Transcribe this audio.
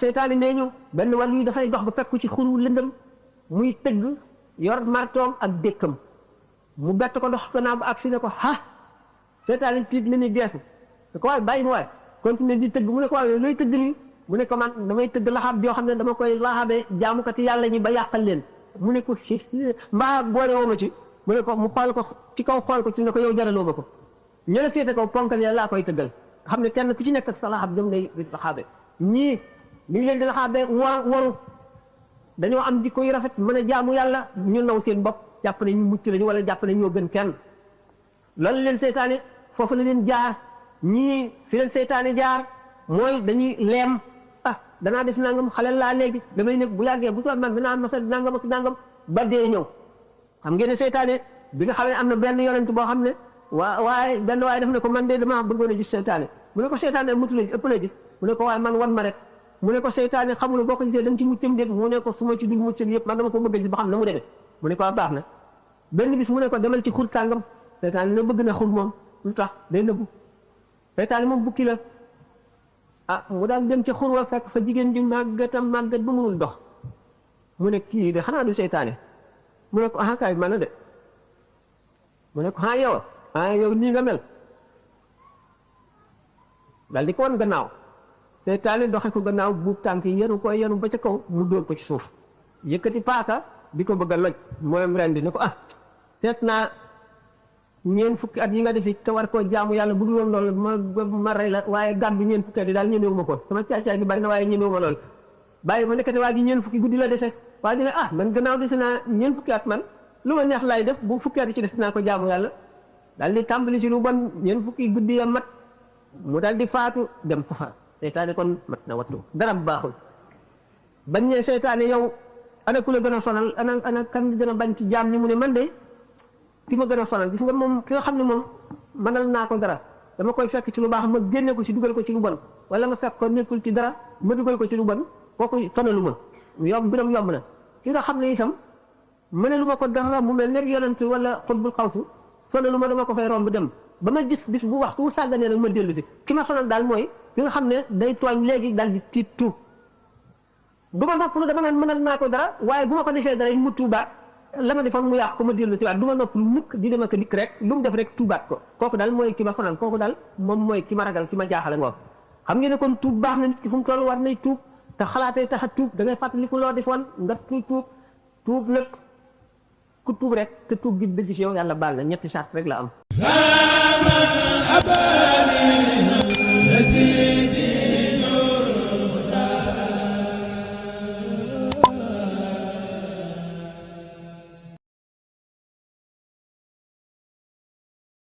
seytaane nee ñu benn wàll yi dafay dox ba fekku ci xuru lëndëm muy tëgg yor martoom ak dékkam mu bett ko dox ko naa ba agsi ne ko seytaane tiit na ni geesu ne ko waaye bàyyi ma waaye continuer di tëgg mu ne ko waaye looy tëgg nii mu ne ko man damay tëgg laxaab joo xam ne dama koy laxaabee jaamukati yàlla ñi ba yàqal leen mu ne ko si mbaa boole woo ma ci mu ne ko mu xool ko ci kaw xool ko ci ne ko yow jaraloo ma ko ñu la féete kaw ponkal ya laa koy tëggal xam ne kenn ku ci nekk ak sa laxaab jëm lay laxaabe ñii li ñu leen di laxaabee waru dañoo am jikko yu rafet mën a jaamu yàlla ñu naw seen bopp jàpp ne ñu mucc lañu wala jàpp ne ñoo gën kenn loolu leen seytaane foofu la leen jaar ñii fi leen seytaane jaar mooy dañuy leem danaa def nangam xale laa léegi damay nekk bu yàggee bu soo man danaa masal nangam ak nangam ba dee ñëw xam ngeen ne seytaane bi nga xam ne am na benn yonent boo xam ne waaye benn waaye def ne ko man de dama bëggoon a gis seytaane mu ne ko seytaane mutu la ëpp la gis mu ne ko waaye man wan ma rek mu ne ko seytaane xamul boo ko gisee da nga ci muccam déet mu ne ko su ma ci dul muccam yëpp man dama ko bëgg a gis ba xam na mu demee mu ne ko baax na benn bis mu ne ko demal ci xur tàngam seytaane na bëgg na xur moom lu tax day nëbbu seytaane moom bukki la mu daal dem ci xur wa fekk fa jigéen ji màggatam màggat ba mënul dox mu ne kii de xanaa du seytaane mu ne ko kaay man na de mu ne ko yow nii nga mel daal di ko wan gannaaw seytaane doxe ko gannaaw buub tànk yi yenu ba ca kaw mu dóor ko ci suuf yëkkati paaka di ko bëgg a loj mooyam rendi ne ko seet naa ñeen fukki at yi nga defi te war koo jaamu yàlla bu dul woon loolu ma rey la waaye gàddu ñeen fukki at yi daal ñemewu ma ko sama caay-caay gi bari na waaye ñemewu ma loolu bàyyi ma nekkati waa ji ñeen fukki guddi la dese waa ji ne man gannaaw dese naa ñeen fukki at man lu ma neex laay def bu fukki at yi ci des naa ko jaamu yàlla daal di tàmbali ci lu bon ñeen fukki guddi ya mat mu daal di faatu dem safara seytaane kon mat na wattu dara baaxul bañ ne seytaane yow ana ku la gën a sonal ana kan gën a bañ ci jaam ñi mu ne man de ki ma gën a sonal gis nga moom ki nga xam ne moom mënal naa ko dara dama koy fekk ci lu baax ma génne ko ci dugal ko ci lu bon wala ma fekk ko nekkul ci dara ma dugal ko ci lu bon kooku sonalu ma mbiram yomb na ki nga xam ne itam mënalu ma ko dara mu mel ne yonent wala xutbul xawsu sonalu ma dama ko fay romb dem ba ma gis bis bu waxtu wu sàgganee nag ma dellu si ki ma sonal daal mooy ki nga xam ne day tooñ léegi daal di tiit tuub du ma noppalu dama naan mënal naa ko dara waaye bu ma ko defee dara mu tuubaat la ma defoon mu yàq ko ma dellu si waat du ma noppalu mukk di dem ak dikk rek lu mu def rek tuubaat ko kooku daal mooy ki ma sonal kooku daal moom mooy ki ma ragal ki ma jaaxale ngoog xam ngeen ne kon tuub baax na nit ki fu mu toll war nay tuub te xalaatee tax a tuub da ngay fàttaliku loo defoon nga tuub nag ku tuub rek te tuub gi dëgg ci yow yàlla baal na ñetti sart rek la am